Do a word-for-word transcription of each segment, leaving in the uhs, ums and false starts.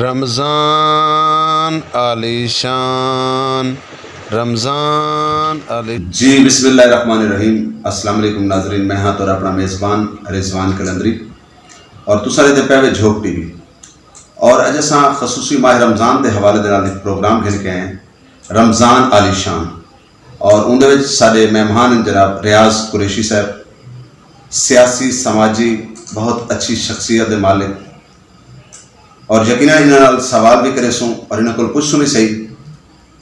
رمضان عالی شان، رمضان عالی۔ جی، بسم اللہ الرحمن الرحیم۔ السلام علیکم ناظرین، میں ہاں تہاݙا اپݨا میزبان رضوان قلندری اور تساں ݙیہدے پئے وے جھوک ٹی وی۔ اور اڄ اساں خصوصی ماہ رمضان دے حوالے دے نال ہک پروگرام گھن کے آئے ہیں، رمضان عالی شان۔ اور اوندے وچ ساݙے مہمان ہیں جناب ریاض قریشی صاحب، سیاسی، سماجی، بہت اچھی شخصیت دے مالک، اور یقیناً انہاں نال سوال بھی کریسوں اور انہاں کول پچھسوں بھی صحیح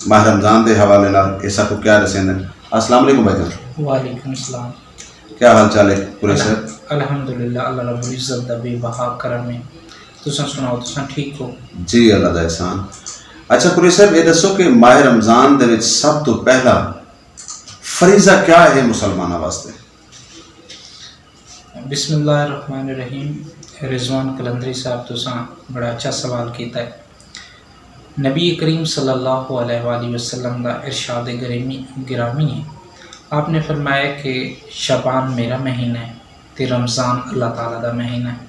ماہ رمضان دے حوالے نال اے ساکوں کیا ݙسیندن۔ السلام علیکم بھائی جان۔ وعلیکم السلام۔ کیا حال چال ہے قریش صاحب؟ الحمدللہ، اللہ رب العزت دا بے بہا کرم ہے۔ تساں سناؤ، تساں ٹھیک ہو؟ جی، اللہ دا احسان۔ اچھا قریش صاحب، اے ݙسو کہ ماہ رمضان دے وچ سب توں پہلا فریضہ کیا ہے مسلماناں واسطے؟ بسم اللہ الرحمن الرحیم۔ رضوان قلندری صاحب، تساں بڑا اچھا سوال کیتا ہے۔ نبی کریم صلی اللہ علیہ وآلہ وسلم دا ارشاد گریمی، گرامی ہے۔ آپ نے فرمایا کہ شعبان میرا مہینہ ہے تے رمضان اللہ تعالیٰ دا مہینہ ہے۔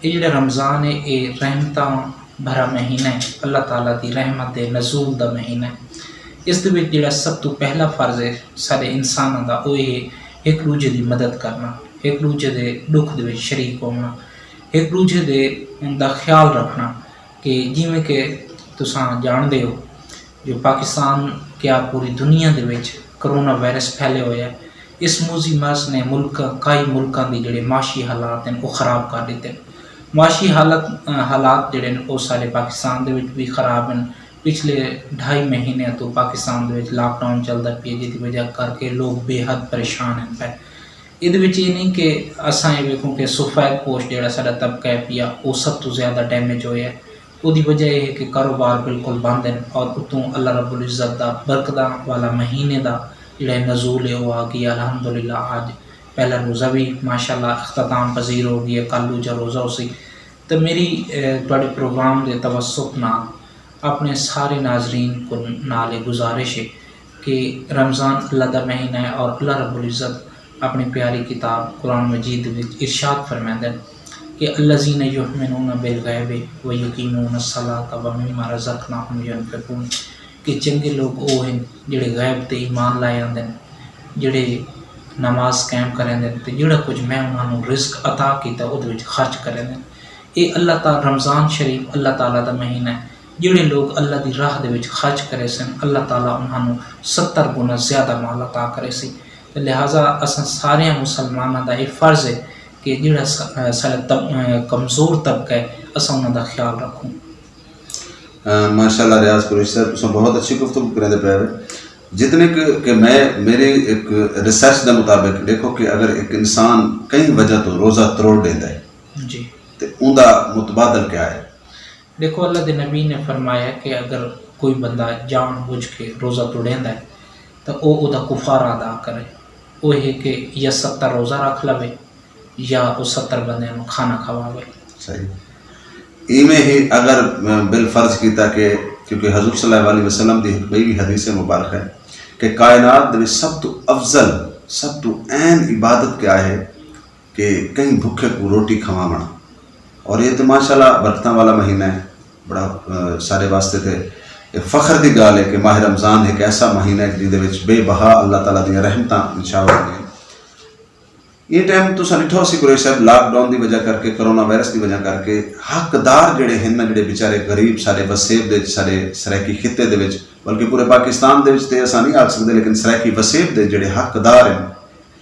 اے جڑا رمضان ہے، اے رحمتاں بھرا مہینہ ہے، اللہ تعالیٰ دی رحمت دے نزول دا مہینہ ہے۔ اس دے وچ جڑا سب توں پہلا فرض ہے سارے انساناں دا، او اے ہے ہک ݙوجھے دی مدد کرنا، ہک ݙوجھے دے ݙکھ دے وچ شریک ہووݨا، ہک ݙوجھے دے دا خیال رکھݨا۔ کہ جیویں کہ تساں ڄاݨدے ہو جو پاکستان کیا پوری دنیا دے وچ کرونا وائرس پھیلے ہوئے ہے، اس موذی مرض نے ملک، کئی ملکاں دی جڑے معاشی حالات ہیں، وہ خراب کر ݙتے۔ معاشی حالت، حالات جڑے نے، وہ سارے پاکستان دے وچ بھی خراب ہیں۔ پچھلے ڈھائی مہینے تو پاکستان دے وچ لاک ڈاؤن چلدا پیا، جس دی وجہ کر کے لوگ بے حد پریشان ہیں پے۔ ایندے وچ اے نئیں کہ اساں اے ویکھوں کہ سفید پوش جیڑھا ساݙا طبقہ ہے پیا، او سب توں زیادہ ڈیمیج ہویا ہے۔ اودی وجہ اے ہے کہ کاروبار بالکل بند ہن، اور اتوں اللہ رب العزت دا برکتاں والا مہینے دا جیڑھا نزول ہے، او آ ڳیا۔ الحمدللہ، اڄ پہلا روزہ وی ماشاءاللہ اختتام پذیر ہو ڳیا، کل ݙوجھا روزہ ہوسی۔ تے میری، اے، تہاݙے پروگرام دے توسط نال اپݨے سارے ناظرین کوں نال اے گزارش ہے کہ رمضان اللہ دا مہینہ ہے اور اللہ رب العزت اپݨی پیاری کتاب قرآن مجید دے وچ ارشاد فرمیندن کہ الذین یؤمنون بالغیب و یقیمون الصلاۃ و مما رزقناہم ینفقون، کہ چنڳے لوگ او ہن جڑے غیب تے ایمان لائے آندن، جڑے نماز قائم کریندن تے جڑا کجھ میں انہاں نوں رزق عطا کیتا اودے وچ خرچ کریندن۔ اے اللہ تعالیٰ، رمضان شریف اللہ تعالیٰ دا مہینہ ہے۔ جیڑھے لوگ اللہ دی راہ دے وچ خرچ کریسن، اللہ تعالیٰ انہاں نوں ستر گنا زیادہ مال عطا کریسی۔ تے لہذا اساں ساریاں مسلماناں دا اے فرض ہے کہ جیڑھا س-، ساݙا طب-، کمزور طبقہ ہے، اساں انہاں دا خیال رکھوں۔ ماشاءاللہ ریاض قریش صاحب، تساں بہت اچھی گفتگو کریندے پئے ہو۔ جتنے کہ، کہ میں، میری ایک ریسرچ دے مطابق ݙیکھو کہ اگر ایک انسان کئی وجہ تو روزہ تروڑ ݙیندا ہے، جی۔ تے اوندا متبادل کیا ہے؟ ݙیکھو، اللہ دے نبی نے فرمایا کہ اگر کوئی بندہ جان بوجھ کے روزہ توڑیندا ہے تاں او اودا کفارہ ادا کرے، او ہے کہ یا ستر روزہ رکھ لوے یا او ستر بندیاں نوں کھانا کھواوے۔ صحیح۔ ایویں ہی اگر، م-، بالفرض کیتا کہ، کیونکہ حضور صلی اللہ علیہ وسلم دی ہک ٻئی وی حدیث مبارک ہے کہ کائنات دے وچ سب توں افضل، سب توں اہم عبادت کیا ہے؟ کہ کہیں بھکھے کوں روٹی کھواوݨ۔ اور اے تے ماشاءاللہ برکتاں والا مہینہ ہے، بڑا، آ، ساݙے واسطے تے اے فخر دی ڳالھ ہے کہ ماہ رمضان ہک ایسا مہینہ ہے جیندے وچ بے بہا اللہ تعالیٰ دیاں رحمتاں انشاءاللہ ہوندیاں۔ ایں ٹائم تساں ݙٹھا ہوسی قریش صاحب، لاک ڈاؤن دی وجہ کر کے، کرونا وائرس دی وجہ کر کے حقدار جڑے ہن نا، جڑے بیچارے غریب ساݙے وسیب دے وچ، ساݙے سرائیکی خطے دے وچ، بلکہ پورے پاکستان دے وچ تے اساں نہیں آکھ سڳدے، لیکن سرائیکی وسیب دے جڑے حقدار ہن،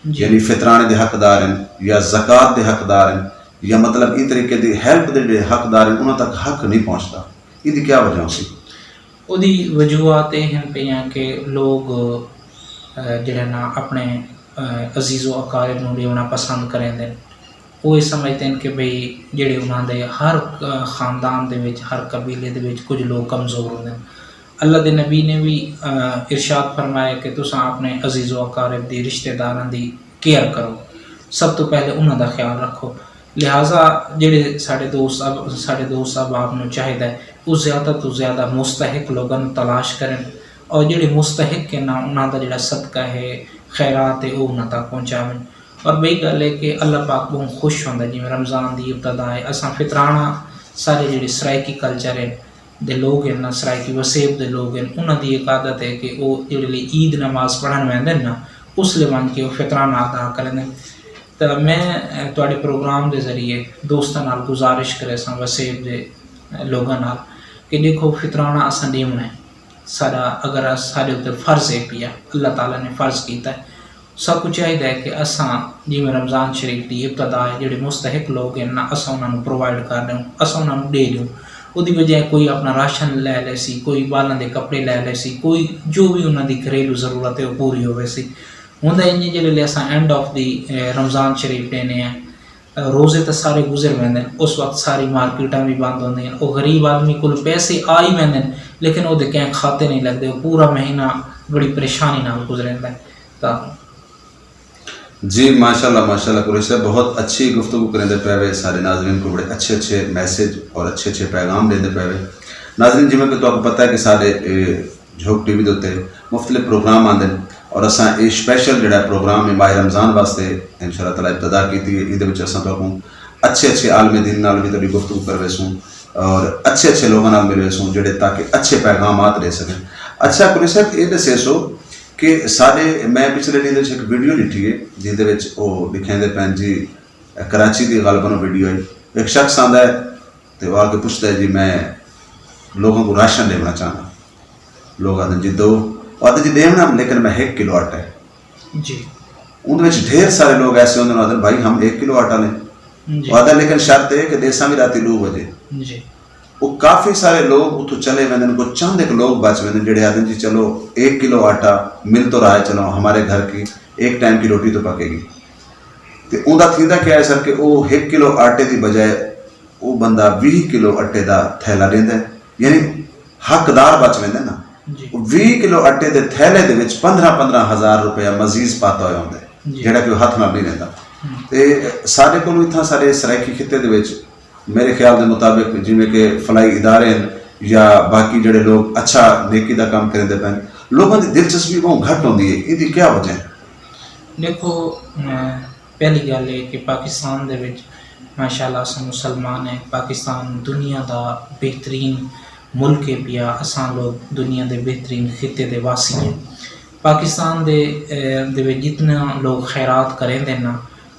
جی۔ یعنی فطرانے دے حقدار ہن یا زکوٰۃ دے حقدار ہن یا مطلب ایں طریقے دی ہیلپ دے جڑے حقدار ہن، انہاں تک حق نہیں پہنچدا۔ ایندی کیا وجہ ہوسی؟ اودی وجوہات اے ہن پیاں کہ لوگ، آ، جڑے نا اپݨے، آ، عزیز و اقارب نوں ݙیوݨا پسند کریندن۔ او اے سمجھدن کہ بھئی جڑے انہاں دے ہر، آ، خاندان دے وچ، ہر قبیلے دے وچ کجھ لوگ کمزور ہوندن۔ اللہ دے نبی نے وی، آ، ارشاد فرمایا کہ تساں اپݨے عزیز و اقارب دی، رشتہ داراں دی کیئر کرو، سب توں پہلے انہاں دا خیال رکھو۔ لہذا جڑے ساݙے دوست احب-، ساݙے دوست احباب نوں چاہیدا ہے او زیادہ توں زیادہ مستحق لوگاں نوں تلاش کرن، اور جڑے مستحق ہن نا، انہاں دا جڑا صدقہ ہے، خیرات ہے، او انہاں تک پہنچاون۔ اور ٻئی ڳالھ ہے کہ اللہ پاک ٻہوں خوش ہوندا، جیویں رمضان دی ابتدا ہے، اساں فطرانہ سارے جیڑھے سرائیکی کلچر ہن دے لوگ ہن نا، سرائیکی وسیب دے لوگ ہن، انہاں دی ایک عادت ہے کہ او جیڑھے لے عید نماز پڑھن ویندے ہن نا، اس لے ونج کے او فطرانہ ادا کریندے ہن۔ تاں میں تہاڈے پروگرام دے ذریعے دوستاں نال گزارش کریساں، وسیب دے لوگاں نال، کہ ڈیکھو، فطرانہ اساں ڈیونڑاں ہے۔ ساڈا اگر ساڈے اتے فرض ہے پیا، اللہ تعالیٰ نے فرض کیتا ہے۔ ساکوں چاہیدا ہے کہ اساں جیویں رمضان شریف دی ابتدا ہے، جیڑھے مستحق لوگ ہن نا، اساں انہاں نوں پرووائیڈ کر ڈیوں، اساں انہاں نوں ڈے ڈیوں۔ اودی وجہ ہے کوئی اپنا راشن لے لیسی، کوئی بالاں دے کپڑے لے لیسی، کوئی جو وی انہاں دی گھریلو ضرورت ہے او پوری ہوویسی۔ ہوندا اینج ہے جیڑھے لے اساں اینڈ آف دی رمضان شریف ڈینے ہیں، روزے تاں سارے گزر ویندن، اس وقت ساری مارکیٹاں وی بند ہوندیاں ہن، او غریب آدمی کول پیسے آ ہی ویندن، لیکن اودے کہیں کھاتے نہیں لگدے، او پورا مہینہ بڑی پریشانی نال گزریندا ہے۔ تاں جی ماشاءاللہ ماشاءاللہ، قریش صاحب بہت اچھی گفتگو کریندے پئے وے، سارے ناظرین کو بڑے اچھے اچھے میسج اور اچھے اچھے پیغام ڈیندے پئے وے۔ ناظرین، جویں کہ تہاکوں پتہ ہے کہ سارے جھوک ٹی وی دے اتے مختلف پروگرام آندے ہن، اور اساں اے اسپیشل جڑا پروگرام ہے ماہ رمضان واسطے انشاءاللہ تعالی ابتدا کیتی ہے۔ ایندے وچ اساں تہاکوں اچھے اچھے عالم دین نال وی تہاڈی گفتگو کرویسوں اور اچھے اچھے لوگاں نال ملویسوں، جڑے تاکہ اچھے پیغامات ڈے سکن۔ اچھا قریش صاحب، اے ڈسیسو کہ ساڈے، میں پچھلے ڈینھ وچ ہک ویڈیو ڈٹھی ہے، جیندے وچ او ڈکھیندے پین جی، کراچی دی غالباً ویڈیو ہے، ہک شخص آندا ہے تے او آ کے پچھدا ہے، جی میں لوگاں کوں راشن ڈیوݨا چاہنداں۔ لوک آہدن، جی دو۔ او آہدے، جی ڈیوݨا، لیکن میں ہک کلو آٹا ہے۔ جی اوندے وچ ڈھیر سارے لوک ایسے ہوندن، او آہدن، بھائی ہم ایک کلو آٹا لیں۔ جی او آہدا، لیکن شرط اے کہ ڈیساں وی راتی ڈو وجے۔ جی او کافی سارے لوک اتھوں چلے ویندن، کچھ چند ہک لوک بچ ویندن جیڑھے آہدن، جی چلو ایک کلو آٹا مل تو رہا ہے، چلو ہمارے گھر کی ایک ٹائم کی روٹی تو پکے گی۔ تے اوندا تھیندا کیا ہے سر کہ او ہک کلو آٹے دی بجائے او بندہ ویہہ کلو اٹے دا تھیلا ڈیندا ہے، یعنی حقدار بچ ویندے نا۔ جی او ویہہ کلو اٹے دے تھیلے دے وچ پندرہ پندرہ ہزار روپیہ مزید پاتا ہویا ہوندا ہے، جی جیڑھا کہ او ہتھ نال نہیں لیندا۔ ہم۔ تے سارے کولوں اتھاں سارے سرائیکی خطے دے وچ میرے خیال دے مطابق جویں کہ فلاحی ادارے ہن یا باقی جڑے لوگ اچھا نیکی دا کم کریندے پئن، لوگاں دی دلچسپی بہوں گھٹ ہوندی ہے، ایندی کیا وجہ ہے؟ دیکھو، میں پہلی گل ہے کہ پاکستان دے وچ ماشاءاللہ اساں مسلمان ہیں، پاکستان دنیا دا بہترین ملک ہے پیا، اساں لوگ دنیا دے بہترین خطے دے واسی ہیں۔ پاکستان دے دے وچ جتنا لوگ خیرات کریندے نا،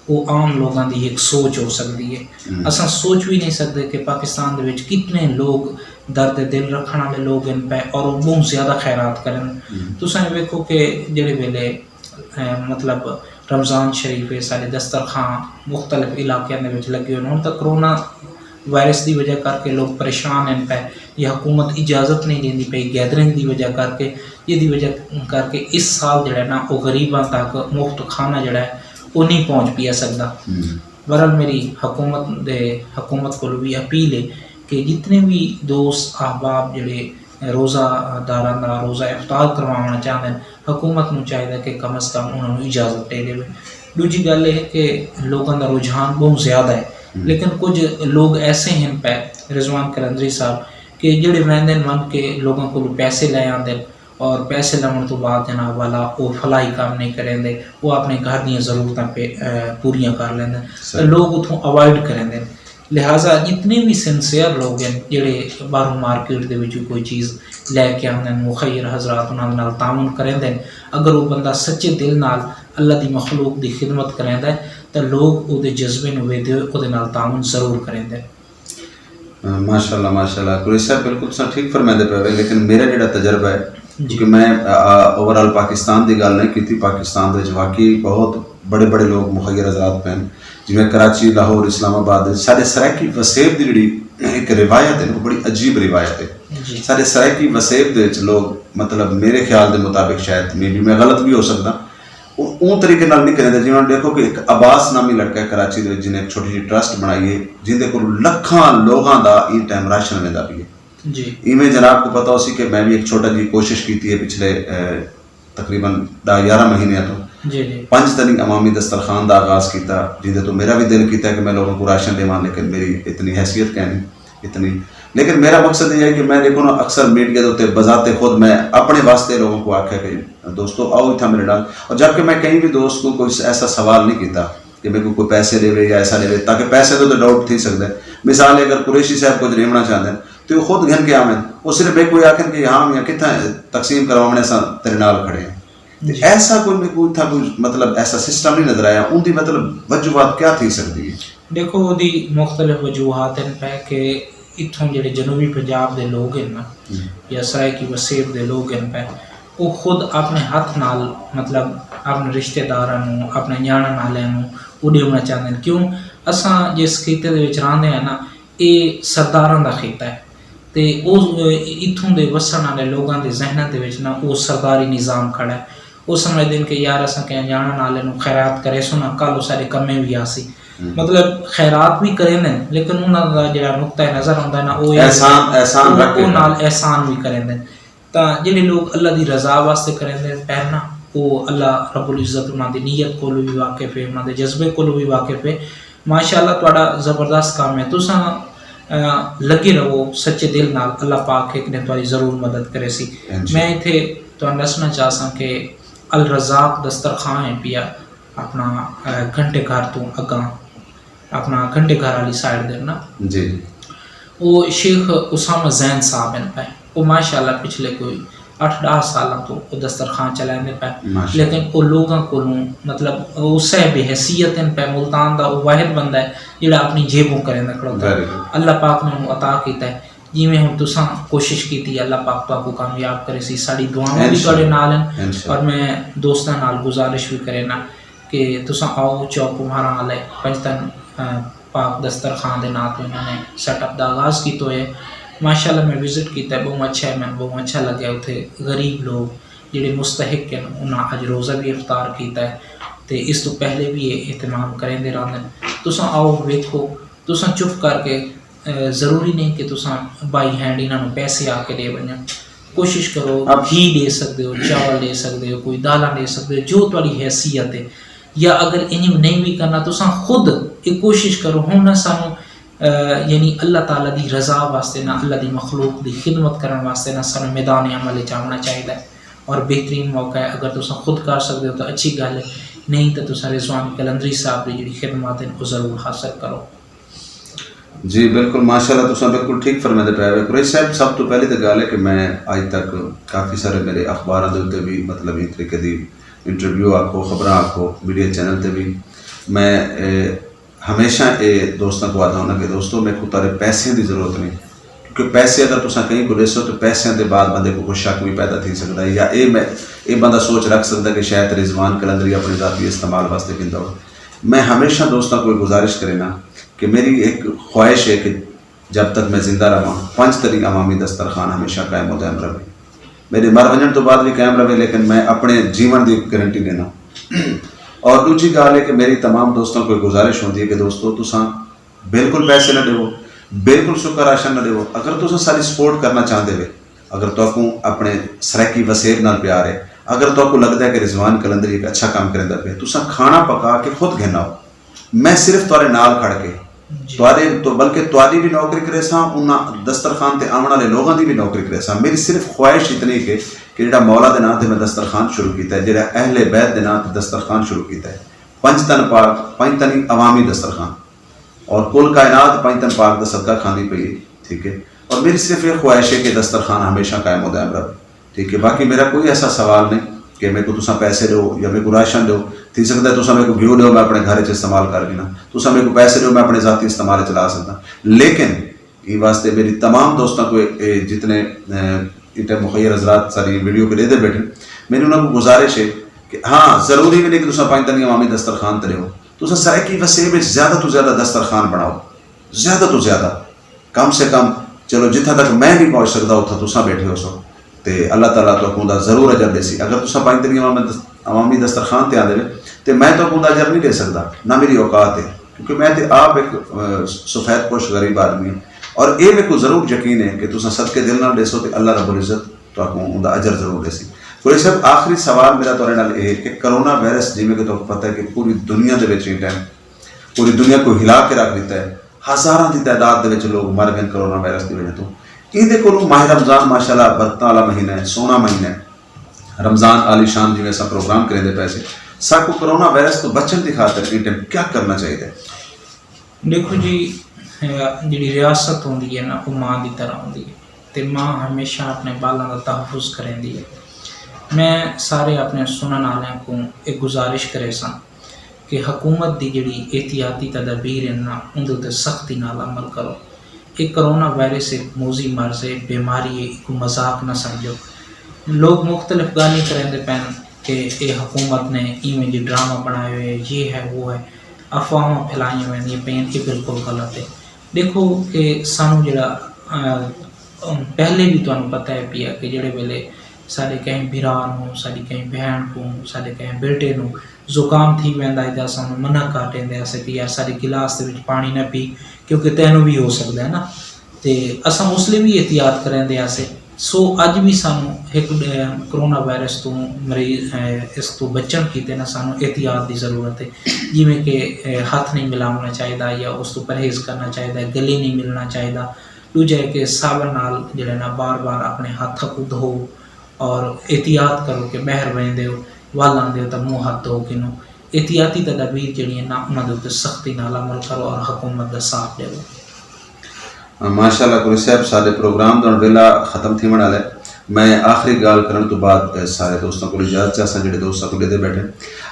او عام لوگاں دی ہک سوچ ہو سکدی ہے۔ اساں سوچ وی نہیں سکدے کہ پاکستان دے وچ کتنے لوگ درد دل رکھݨ آلے لوگ ہن پئے اور او ٻہوں زیادہ خیرات کرن۔ تساں اے ویکھو کہ جیڑھے ویلے مطلب رمضان شریف ہے، ساݙے دسترخوان مختلف علاقیاں دے وچ لڳے ہوئے ہن، تاں کرونا وائرس دی وجہ کر کے لوگ پریشان ہن پئے، یا حکومت اجازت نہیں ݙیندی پئی گیدرنگ دی وجہ کر کے، جیندی وجہ کر کے اس سال جیڑھا ہے نا او غریباں تک مفت کھانا جیڑھا ہے او نہیں پہنچ پیا سڳدا۔ بہرحال میری حکومت دے حکومت کولوں وی اپیل ہے کہ جتنے وی دوست احباب جیڑھے روزہ داراں دا روزہ افطار کرواوݨا چاہندن، حکومت نوں چاہیدا کہ کم از کم انہاں نوں اجازت ڈے ڈیوے۔ ڈوجھی گل اے ہے کہ لوکاں دا رجحان بہوں زیادہ ہے، لیکن کجھ لوگ ایسے ہن پئے، رضوان قلندری صاحب، کہ جیڑھے ویندن ونج کے لوکاں کولوں پیسے لے آندن اور پیسے لوݨ توں بعد جناب والا او فلاحی کم نہیں کریندے، او اپنے گھر دیاں ضرورتاں پہ پوریاں کر لیندن، تاں لوگ اتھوں اوائڈ کریندن۔ لہذا جتنے وی سنسیئر لوگ ہن جیڑھے باہروں مارکیٹ دے وچوں کوئی چیز لے کے آندن، مخیر حضرات انہاں دے نال تعاون کریندن۔ اگر او بندہ سچے دل نال اللہ دی مخلوق دی خدمت کریندا ہے تاں لوگ اودے جذبے نوں ویندے ہوئے اودے نال تعاون ضرور کریندن۔ ماشاءاللہ ماشاءاللہ، قریش صاحب بالکل تساں ٹھیک فرمیندے پئے وے، لیکن میرا جیڑھا تجربہ ہے، کیونکہ میں اوور آل پاکستان دی گالھ نہیں کیتی، پاکستان دے وچ واقعی بہت بڑے بڑے لوگ مخیر حضرات پئن، جیویں کراچی، لاہور، اسلام آباد دے وچ ساڈے سرائیکی وسیب دی جیڑھی ہک روایت ہے، وہ بڑی عجیب روایت ہے۔ ساڈے سرائیکی وسیب دے وچ لوگ مطلب میرے خیال دے مطابق، شاید مے بی میں غلط بھی ہو سکدا، او اوں طریقے نال نہیں کریندے۔ جیویں ڈیکھو کہ ہک عباس نامی لڑکا ہے کراچی دے وچ، جنہیں ہک چھوٹی جی ٹرسٹ بنائی ہے، جیندے کول لکھاں لوگاں دا ایں ٹائم راشن ویندا پیا ہے۔ ایویں جناب کوں پتہ ہوسی کہ میں وی ہک چھوٹا جی کوشش کیتی ہے پچھلے تقریبا ڈاہ یارہ مہینیاں توں پنج تنی عوامی دسترخوان دا آغاز کیتا، جیندے توں میرا وی دل کیتا کہ میں لوگاں کوں راشن ڈیواں، لیکن میری اتنی حیثیت کینی اتنی۔ لیکن میرا مقصد ایہا ہے کہ میں ڈیکھو نا اکثر میڈیا دے اتے بذات خود میں اپنے واسطے لوگاں کوں آکھیا کہ دوستو آؤ اتھاں میڈے نال، اور جبکہ میں کہیں وی دوست کوں کوئی ایسا سوال نہیں کیتا کہ میکوں کوئی پیسے ڈیوے یا ایسا ڈیوے، تاکہ پیسے دے اتے ڈاؤٹ تھی سکدا ہے۔ مثال ہے، اگر قریشی صاحب کچھ ݙیوݨا چاہندے ہن تے او خود گھن کے آون، او صرف میکوں اے آکھن کہ ہاں میاں، کتھاں تقسیم کرواوݨے، اساں تیݙے نال کھڑے ہیں۔ تے جی۔ ایسا کوئی میکوں اتھاں کوئی، مطلب، ایسا سسٹم نہیں نظر آیا۔ اوندی، مطلب، وجوہات کیا تھی سڳدی ہے؟ ݙیکھو، اوندی مختلف وجوہات ہن پئے کہ اتھوں جیڑھے جنوبی پنجاب دے لوگ ہن نا، ہوں۔ یا سرائیکی وسیب دے لوگ ہن پئے، او خود اپݨے ہتھ نال، مطلب، اپݨے رشتہ داراں نوں، اپݨے ناݨن آلیاں نوں او ݙیوݨا چاہندے ہن۔ کیوں؟ اساں جس خطے دے وچ رہندے ہیں نا، اے سرداراں دا خطہ ہے۔ تے او، اتھوں دے وسݨ آلے لوگاں دے ذہناں دے وچ نا او سرداری نظام کھڑا ہے۔ او سمجھدے ہن کہ یار، اساں کہیں ناݨن آلے نوں خیرات کریسوں نا، کل او ساݙے کمے وی آسی۔ ہوں۔ مطلب، خیرات وی کریندن، لیکن انہاں دا جیڑھا نقطہ نظر ہوندا ہے نا، او اے احسان، احسان او، رکھ کے او نال احسان وی کریندن۔ تاں جیڑھے لوگ اللہ دی رضا واسطے کریندے پئن نا، او اللہ رب العزت انہاں دی نیت کولوں وی واقف ہے، انہاں دے جذبے کولوں وی واقف ہے۔ ماشاءاللہ، تہاݙا زبردست کم ہے۔ تساں، آ، لڳے رہو سچے دل نال، اللہ پاک ہک ݙینہہ تہاݙی ضرور مدد کریسی۔ انشاءاللہ۔ میں اتھے تہاݙے ݙسݨا چاہساں کہ الرزاق دسترخوان ہے پیا، اپݨا، آ، گھنٹے گھر توں اڳاں، اپݨا گھنٹے گھر آلی سائیڈ دے نا۔ جی، جی۔ او شیخ اسامہ زین صاحب ہن پئے۔ او ماشاءاللہ پچھلے کوئی اٹھ ݙاہ سالاں توں او دسترخوان چلیندے پئے۔ ماشاءاللہ۔ لیکن او لوگاں کولوں، مطلب، او صاحب حیثیت ہن پئے۔ ملتان دا او واحد بندہ ہے جیڑھا اپݨی جیبوں کریندے کھڑوتا ہے۔ ویری گڈ۔ اللہ پاک نے اونوں عطا کیتا ہے۔ جیویں ہݨ تساں کوشش کیتی، اللہ پاک تہاکوں کامیاب کریسی۔ ساݙی دعاواں وی انشاءاللہ۔ تہاݙے نال ہن۔ انشاءاللہ۔ اور میں دوستاں نال گزارش وی کرینا کہ تساں آؤ، چوک کمہاراں آلے پنجتن، آ، پاک دسترخوان دے ناں تے انہاں نے سیٹ اپ دا آغاز کیتا ہویا ہے۔ ماشاءاللہ، میں وزٹ کیتا ہے، ٻہوں اچھا ہے، مینوں ٻہوں اچھا لڳا ہے۔ اتھے غریب لوگ جیڑھے مستحق ہن، انہاں اڄ روزہ وی افطار کیتا ہے تے اس توں پہلے وی اے اہتمام کریندے رہندن۔ تساں آؤ، ویکھو، تساں چپ کر کے، اے، ضروری نہیں کہ تساں بائی ہینڈ انہاں نوں پیسے آ کے ݙے ونڄو۔ کوشش کرو، اب گھی ݙے سڳدے ہو، چاول ݙے سڳدے ہو، کوئی دالاں ݙے سڳدے ہو، جو تہاݙی حیثیت ہے۔ یا اگر انج نہیں وی کرنا، تساں خود اے کوشش کرو۔ ہݨ نہ سانوں، آ، یعنی اللہ تعالیٰ دی رضا واسطے نہ، اللہ دی مخلوق دی خدمت کرݨ واسطے نہ سانوں میدان عمل وچ آوݨا چاہیدا ہے، اور بہترین موقع ہے۔ اگر تساں خود کر سڳدے ہو تاں اچھی ڳالھ ہے، نہیں تاں تساں رضوان قلندری صاحب دی جیڑھی خدمات ہن، او ضرور حاصل کرو۔ جی بالکل، ماشاءاللہ، تساں بالکل ٹھیک فرمیندے پئے ہو قریش صاحب۔ سب توں پہلی تاں ڳالھ ہے کہ میں اڄ تک کافی سارے میرے اخباراں دے اتے وی، مطلب، ایں طریقے دی انٹرویو آکھو، خبراں آکھو، میڈیا چینل تے وی میں، اے، ہمیشہ اے دوستاں کوں آہدا ہوناں کہ دوستو، میکوں تہاݙے پیسیاں دی ضرورت نہیں، کیونکہ پیسے اگر تساں کہیں کوں ݙیسو تے پیسیاں دے بعد بندے کوں کوئی شک وی پیدا تھی سڳدا ہے، یا اے میں، اے بندہ سوچ رکھ سڳدا ہے کہ شاید رضوان قلندری اپݨے ذاتی استعمال واسطے گھندا ہووے۔ میں ہمیشہ دوستاں کوں اے گزارش کرینا کہ میری ہک خواہش ہے کہ جب تک میں زندہ رہواں، پنج تنی عوامی دسترخوان ہمیشہ قائم و دائم رہے۔ میݙے مر ونڄݨ توں بعد وی قائم رہے، لیکن میں اپݨے جیوݨ دی گارنٹی ݙینا۔ اور ݙوجھی ڳالھ ہے کہ میری تمام دوستاں کوں گزارش ہوندی ہے کہ دوستو، تساں بالکل پیسے نہ ݙیوو، بالکل سکا راشن نہ ݙیوو۔ اگر تساں ساݙی سپورٹ کرݨا چاہندے وے، اگر تہاکوں اپݨے سرائیکی وسیب نال پیار ہے، اگر تہاکوں لڳدا ہے کہ رضوان قلندری ہک اچھا کم کریندا پئے، تساں کھاݨا پکا کے خود گھن آؤ۔ میں صرف تہاݙے نال کھڑ کے، جی۔ تہاݙے تو، بلکہ تہاݙی وی نوکری کریساں، انہاں دسترخوان تے آوݨ آلے لوگاں دی وی نوکری کریساں۔ میری صرف خواہش اتنی کہ، کہ جیڑھا مولا دے ناں تے میں دسترخوان شروع کیتا ہے، جیڑھا اہل بیت دے ناں تے دسترخوان شروع کیتا ہے، پنج تن پاک، پنج تنی عوامی دسترخوان، اور کل کائنات پنج تن پاک دا صدقہ کھاندی پئی ہے، ٹھیک ہے۔ اور میری صرف اے خواہش ہے کہ دسترخوان ہمیشہ قائم و دائم رہے۔ ٹھیک ہے، باقی میرا کوئی ایسا سوال نہیں کہ میکوں تساں پیسے ݙیو یا میکوں راشن ݙیو۔ تھی سڳدا ہے تساں میکوں گھیو ݙیو، میں اپݨے گھر وچ استعمال کر گھناں، تساں میکوں پیسے ݙیو، میں اپݨے ذاتی استعمال وچ لا سڳداں۔ لیکن ایں واسطے میری تمام دوستاں کوں، اے، اے جتنے، اے، ایں ٹائم مخیر حضرات ساݙی ویڈیو کوں ݙیہدے ٻیٹھن، میری انہاں کوں گزارش ہے کہ ہاں، ضروری وی نہیں کہ تساں پنج تنی عوامی دسترخوان تے ݙیو، تساں سرائیکی وسیب وچ زیادہ توں زیادہ دسترخوان بݨاؤ، زیادہ توں زیادہ۔ کم سے کم، چلو، جتھاں تک میں نہیں پہنچ سڳدا، اتھاں تساں ٻیٹھے ہوسو۔ تے اللہ تعالیٰ تہاکوں دا ضرور اجر ݙیسی۔ اگر تساں پنج تنی عوامی دس-، عوامی دسترخوان تے آندے وے، تے میں تہاکوں دا اجر نہیں ݙے سڳدا، نہ میری اوقات ہے، کیونکہ میں تے آپ ہک، اے، سفید پوش غریب آدمی ہاں۔ اور اے میکوں ضرور یقین ہے کہ تساں صدقے دل نال ݙیسو تے اللہ رب العزت تہاکوں اوندا اجر ضرور ݙیسی۔ قریش صاحب، آخری سوال میرا تہاݙے نال اے ہے کہ کرونا وائرس، جیویں کہ تہاکوں پتہ ہے کہ پوری دنیا دے وچ ایں ٹائم پوری دنیا کوں ہلا کے رکھ ݙتا ہے، ہزاراں دی تعداد دے وچ لوگ مر ڳئے کرونا وائرس دی وجہ توں۔ ایندے کولوں ماہ رمضان ماشاءاللہ برکتاں والا مہینہ ہے، سوہݨا مہینہ ہے۔ رمضان عالی شان جیویں اساں پروگرام کریندے پئے سے، ساکوں کرونا وائرس توں بچݨ دی خاطر ایں ٹائم کیا کرݨا چاہیدا ہے؟ ݙیکھو جی، جیڑھی ریاست ہوندی ہے نا، او ماں دی طرح ہوندی ہے، تے ماں ہمیشہ اپݨے ٻالاں دا تحفظ کریندی ہے۔ میں سارے اپݨے سݨݨ آلیاں کوں اے گزارش کریساں کہ حکومت دی جیڑھی احتیاطی تدابیر ہن نا، اوندے اتے سختی نال عمل کرو۔ اے کرونا وائرس ہک موذی مرض ہے، بیماری ہے، ایکوں مذاق نہ سمجھو۔ لوگ مختلف ڳالھیں کریندے پئن کہ اے حکومت نے ایویں جی ڈرامہ بݨائے ہوئے ہے، یہ ہے، وہ ہے، افواہاں پھیلائیاں ویندیاں پئن، اے بالکل غلط ہے۔ ݙیکھو کہ سانوں جیڑھا، آ، پہلے بھی تہانوں پتہ ہے پیا کہ جیڑھے ویلے ساݙے کہیں بھرا نوں، ساݙی کہیں بھیݨ کوں، ساݙے کہیں بیٹے نوں زکام تھی ویندا ہے تے اساں اونوں منع کر ݙیندے ہاسے کہ یار ساݙی گلاس دے وچ پاݨی نہ پی، کیونکہ تینوں بھی ہو سڳدا ہے نا۔ تے اساں اس لیے بھی احتیاط کریندے ہاسے۔ سو اڄ بھی سانوں ہک، اے، کرونا وائرس توں مریض، اے، اس توں بچݨ کیتے نا سانوں احتیاط دی ضرورت ہے، جیویں کہ، اے، ہتھ نہیں ملاوݨا چاہیدا یا اس توں پرہیز کرݨا چاہیدا ہے، گلے نہیں ملݨا چاہیدا۔ ݙوجھا ہے کہ صابن نال جیڑھے نا بار بار اپݨے ہتھاں کوں دھوؤ اور احتیاط کرو کہ ٻاہر ویندے ہو، ول آندے ہو تاں منہ ہتھ دھو گھنو۔ احتیاطی تدابیر جیڑھی ہن نا، انہاں دے اتے سختی نال عمل کرو اور حکومت دا ساتھ ݙیو۔ ماشاء اللہ قریشی صاحب، ساݙے پروگرام دا ہݨ ویلا ختم تھیوݨ آلا ہے۔ میں آخری ڳالھ کرݨ توں بعد سارے دوستاں کوں اجازت چاہساں جیڑھے دوست ساکوں ݙیہدے ٻیٹھے۔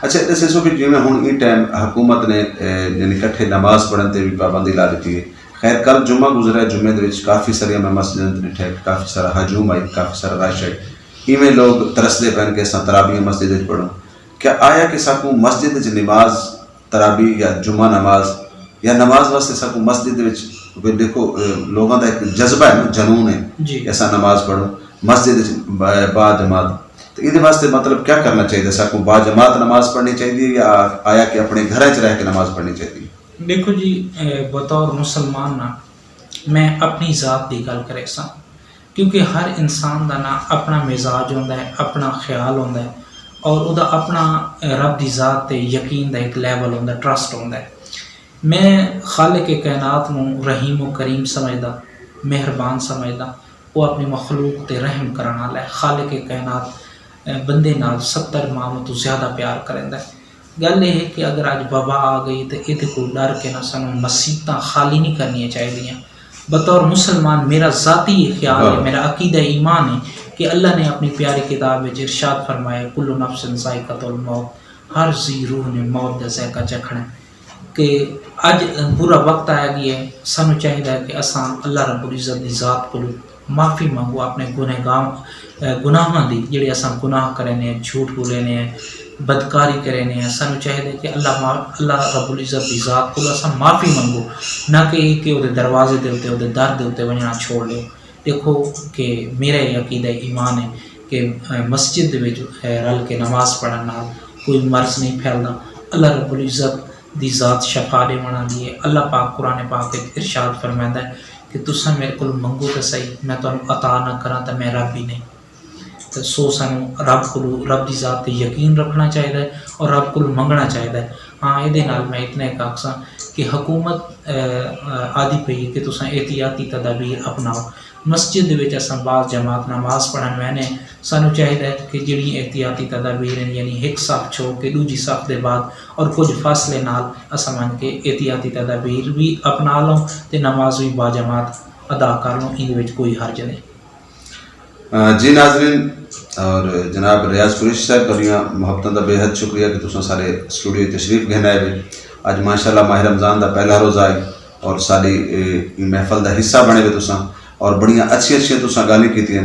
اچھا، اے ݙسیسو کہ جیویں ہݨ ایں ٹائم حکومت نے، اے، یعنی کٹھے نماز پڑھݨ تے وی پابندی لا ݙتی ہے۔ خیر، کل جمعہ گزریا، جمعے دے وچ کافی ساریاں میں مسجداں تے ݙٹھے، کافی سارا ہجوم آئی، کافی سارا رش آئی۔ ایویں لوگ ترسدے پئن کہ اساں ترابیح مسجد وچ پڑھوں۔ کیا آیا کہ ساکوں مسجد وچ نماز، ترابیح یا جمعہ نماز یا نماز واسطے ساکوں مسجد دے وچ، کوئی ݙیکھو، اے، لوگاں دا ہک جذبہ ہے نا، جنون ہے جی۔ کہ اساں نماز پڑھوں، مسجد وچ با، با جماعت۔ تے ایندے واسطے مطلب کیا کرݨا چاہیدا؟ ساکوں با جماعت نماز پڑھݨی چاہیدی ہے یا آیا کہ اپݨے گھراں وچ رہ کے نماز پڑھݨی چاہیدی ہے؟ ݙیکھو جی، اے، بطور مسلمان نا میں اپݨی ذات دی ڳالھ کریساں، کیونکہ ہر انسان دا نا اپݨا مزاج ہوندا ہے، اپݨا خیال ہوندا ہے، اور اودا اپݨا، اے، رب دی ذات تے یقین دا ہک لیول ہوندا ہے، ٹرسٹ ہوندا ہے۔ میں خالق کائنات نوں رحیم و کریم سمجھدا، مہربان سمجھدا۔ او اپݨی مخلوق تے رحم کرݨ آلا ہے۔ خالق کائنات، اے، بندے نال ستر ماہ توں زیادہ پیار کریندا ہے۔ ڳالھ اے ہے کہ اگر اڄ وبا آ ڳئی تے ایندے کوں ݙر کے نا سانوں مسیتاں خالی نہیں کرݨیاں چاہیدیاں۔ بطور مسلمان میرا ذاتی اے خیال ہے، میرا عقیدہ ایمان ہے کہ اللہ نے اپݨی پیاری کتاب وچ ارشاد فرمایا، کل نفس ذائقۃ الموت، ہر ذی روح نے موت دا ذائقہ چکھݨا ہے۔ کہ اڄ برا وقت آیا ڳیا ہے، سانوں چاہیدا ہے کہ اساں اللہ رب العزت دی ذات کولوں معافی منگوں، اپݨے گنہگار، گناہاں دی، جیڑھے اساں گناہ کریندے ہیں، جھوٹ ٻولیندے ہیں، بدکاری کریندے ہیں، سانوں چاہیدا ہے کہ اللہ ما، اللہ رب العزت دی ذات کولوں اساں معافی منگوں، نہ کہ اے کہ اوندے دروازے دے اتے، اوندے در دے اتے ونڄݨا چھوڑ ݙیو۔ ݙیکھو کہ میرا اے عقیدہ ایمان ہے کہ مسجد دے وچ رل کے نماز پڑھݨ نال کوئی مرض نہیں پھیلدا۔ اللہ رب العزت دی ذات شفا ݙیوݨ آلی ہے۔ اللہ پاک قرآن پاک وچ ارشاد فرمیندا ہے کہ تساں میرے کولوں منگو تاں سہی، میں تہانوں عطا نہ کراں تاں میں رب ہی نہیں۔ تاں سو سانوں رب کولوں، رب دی ذات تے یقین رکھݨا چاہیدا ہے اور رب کولوں منگݨا چاہیدا ہے۔ ہاں، ایندے نال میں اتنا ہک آکھساں کہ حکومت، اے، اے، آہدی پئی ہے کہ تساں احتیاطی تدابیر اپناؤ۔ مسجد دے وچ اساں با جماعت نماز پڑھݨ ویندے ہیں، سانوں چاہیدا ہے کہ جیڑھیاں احتیاطی تدابیر ہن، یعنی ہک صف چھوڑ کے ݙوجھی صف دے بعد اور کجھ فاصلے نال اساں ونڄ کے احتیاطی تدابیر وی اپنا لوں تے نماز وی با جماعت ادا کر لوں، ایندے وچ کوئی حرج نہیں۔ آ، جی ناظرین، اور جناب ریاض قریشی صاحب، تہاݙیاں محبتاں دا بے حد شکریہ کہ تساں سارے اسٹوڈیو تشریف گھن آئے وے۔ اڄ ماشاءاللہ ماہ رمضان دا پہلا روزہ ہے اور ساݙی، اے، ایں محفل دا حصہ بݨے وے تساں، اور بڑیاں اچھیاں اچھیاں تساں ڳالھیں کیتیاں،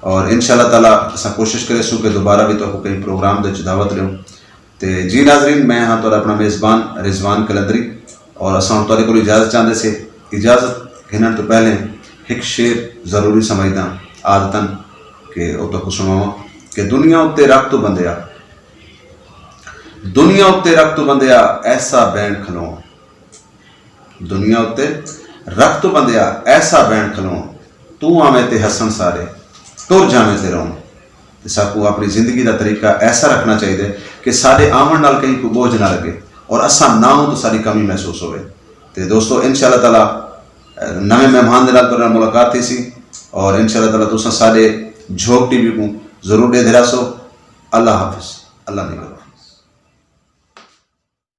اور انشاءاللہ تعالیٰ اساں کوشش کریسوں کہ دوبارہ وی تہاکوں کہیں پروگرام دے وچ دعوت ݙیوں۔ تے جی ناظرین، میں ہاں تہاݙا اپݨا میزبان رضوان قلندری، اور اساں ہݨ تہاݙے کولوں اجازت چاہندے سے۔ اجازت گھنݨ توں پہلے ہک شعر ضروری سمجھداں، عادتاً کہ او تہاکوں سݨواواں کہ دنیا اتے رکھ توں بندیا، دنیا اتے رکھ توں بندیا، ایسا بینڈ کھلواں۔ دنیا اتے رکھ توں بندیا، ایسا بینڈ کھلواں، توں آویں تے ہسݨ سارے، ٹر جاویں تے رووݨ۔ تے ساکوں اپݨی زندگی دا طریقہ ایسا رکھݨا چاہیدا ہے کہ ساݙے آوݨ نال کہیں کوں ٻوجھ نہ لڳے اور اساں نہ ہوں تاں ساݙی کمی محسوس ہووے۔ تے دوستو، انشاءاللہ تعالیٰ نویں مہمان دے نال تہاݙے نال ملاقات تھیسی، اور انشاءاللہ تعالیٰ تساں ساݙے جھوک ٹی وی کوں ضرور ݙیہدے رہسو۔ اللہ حافظ، اللہ نگہبان۔